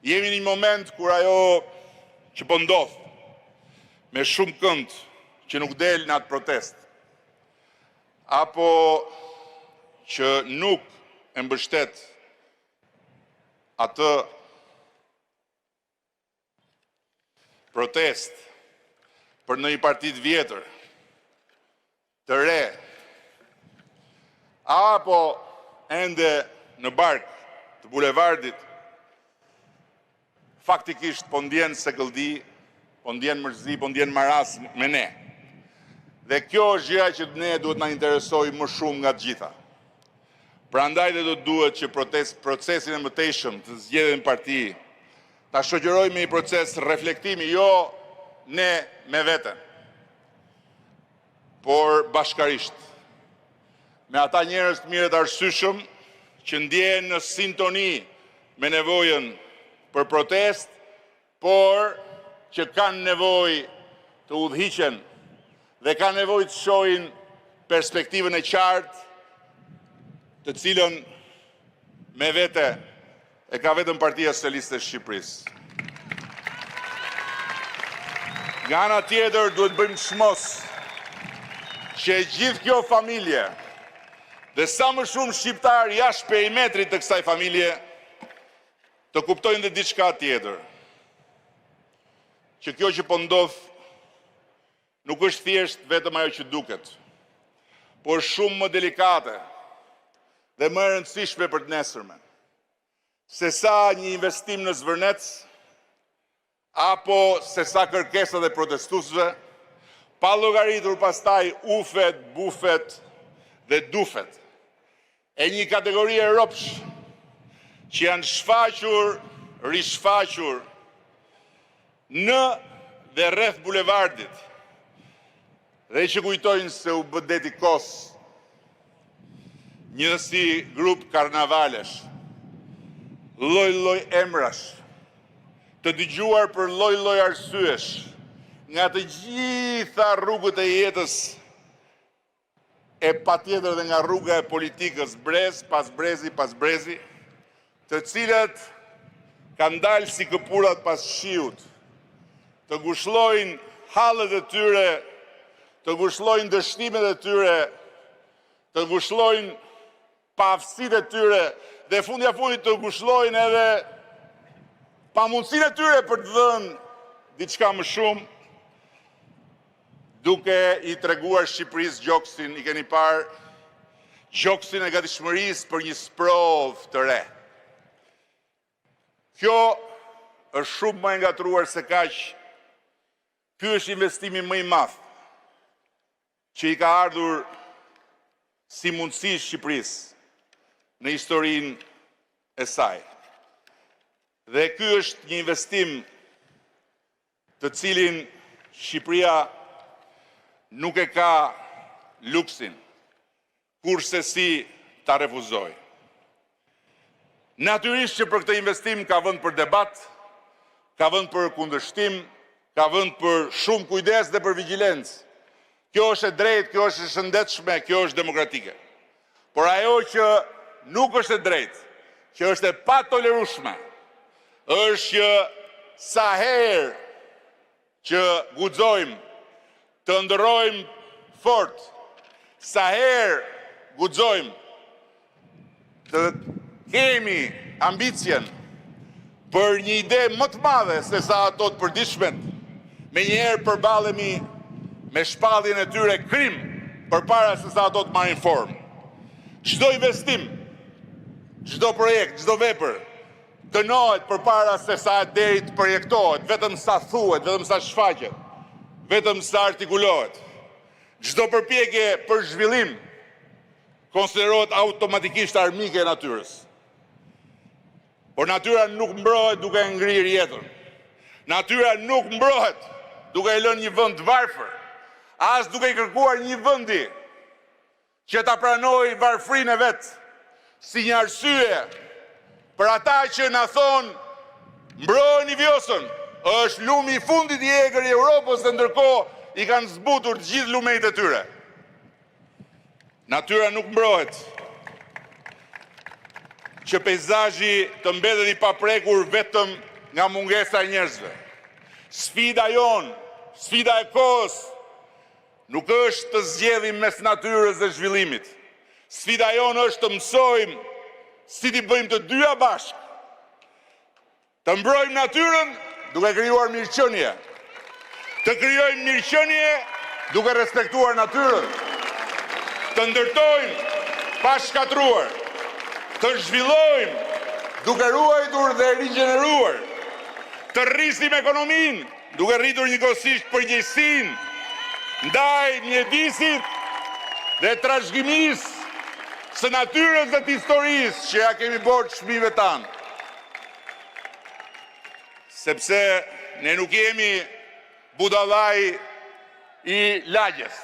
Jemi në një moment kur ajo që po ndodh me shumëkënd që nuk del në atë protestë, apo që nuk e mbështet atë protestë për ndonjë parti të vjetër, të re, apo ende në bark të bulevardit, faktikisht po ndjen sëkëlldi, po ndjen mërzi, po ndjen maraz me ne. Dhe kjo është gjëja që ne duhet na interesojë më shumë nga të gjitha. Prandaj dhe do të duhet që protest, procesin e mëtejshëm të zgjedhjeve në parti ta shoqërojmë me një proces reflektimi, jo ne me veten, por bashkarisht me ata njerëz të mirë e të arsyeshëm që ndjehen në sintoni me nevojën për protestë, por që kanë nevojë të udhëhiqen dhe kanë nevojë të shohin perspektivën e qartë, të cilën me vete e ka vetëm Partia Socialiste e Shqipërisë. Nga ana tjetër duhet të bëjmë çmos që e gjithë kjo familje dhe sa më shumë shqiptarë jashtë perimetrit të kësaj familje të kuptojnë dhe diçka tjetër. Që kjo që po ndodh nuk është thjesht vetëm ajo që duket, por shumë më delikate dhe më e rëndësishme për të nesërmen, se sa një investim në Zvërnec apo se sa kërkesat e protestuesve, pa llogaritur pastaj ufet, bufet dhe dufet e një kategorie robsh që janë shfaqur, rishfaqur në dhe rreth bulevardit dhe që kujtojnë se u bë deti kos, një si grup karnavalesh, lloj-lloj emrash, të dëgjuar për lloj-lloj arsyesh nga të gjitha rrugët e jetës e patjetër dhe nga rruga e politikës brez pas brezi pas brezi, të cilët kanë dalë si këpurat pas shiut, të ngushllojnë hallet e tyre, të ngushllojnë dështimet e tyre, të ngushllojnë paaftësitë e tyre dhe fundja fundit të ngushllojnë edhe pamundësinë e tyre për të dhënë diçka më shumë, duke i treguar Shqipërisë gjoksin, i keni parë gjoksin e gatishmërisë për një sprovë të re. Kjo është shumë më e ngatërruar se kaq. Ky është investimi më i madh që i ka ardhur si mundësi Shqipërisë në historinë e saj. Dhe ky është një investim të cilin Shqipëria nuk e ka luksin kurrsesi ta refuzojë. Natyrisht që për këtë investim ka vend për debat, ka vend për kundërshtim, ka vend për shumë kujdes dhe për vigjilencë. Kjo është e drejtë, kjo është e shëndetshme, kjo është demokratike. Por ajo që nuk është e drejtë, që është e patolerueshme, është që sa herë që guxojmë të ëndërrojmë fort, sa herë guxojmë të kemi ambicien për një ide më të madhe se sa ato të përditshmet, menjëherë përballemi me shpalljen e tyre krim përpara se sa ato të marrin formë. Çdo investim, çdo projekt, çdo vepër dënohet përpara se sa deri të projektohet, vetëm sa thuhet, vetëm sa shfaqet, vetëm sa artikulohet. Çdo përpjekje për zhvillim konsiderohet automatikisht armike e natyrës. Por natyra nuk mbrohet duke e ngrirë jetën. Natyra nuk mbrohet duke e lënë një vend të varfër, as duke i kërkuar një vendi që ta pranojë varfërinë e vet si një arsye për ata që na thonë mbrojeni Vjosën, është lumi i fundit i egër i Europës dhe ndërkohë i kanë zbutur të gjithë lumenjtë e tyre. Natyra nuk mbrohet që peizazhi të mbetet i paprekur vetëm nga mungesa e njerëzve. Sfida jonë, sfida e kohës, nuk është të zgjedhim mes natyrës dhe zhvillimit. Sfida jonë është të mësojmë si t'i bëjmë të dyja bashkë. Të mbrojmë natyrën duke krijuar mirëqenie. Të krijojmë mirëqenie duke respektuar natyrën. Të ndërtojmë pa shkatërruar. Të zhvillojmë duke ruajtur dhe rigjeneruar. Të rrisim ekonominë duke rritur njëkohësisht përgjegjësinë ndaj mjedisit dhe trashëgimisë së natyrës dhe të historisë që ia kemi borxh fëmijëve tanë. Sepse ne nuk jemi budallai i lagjes.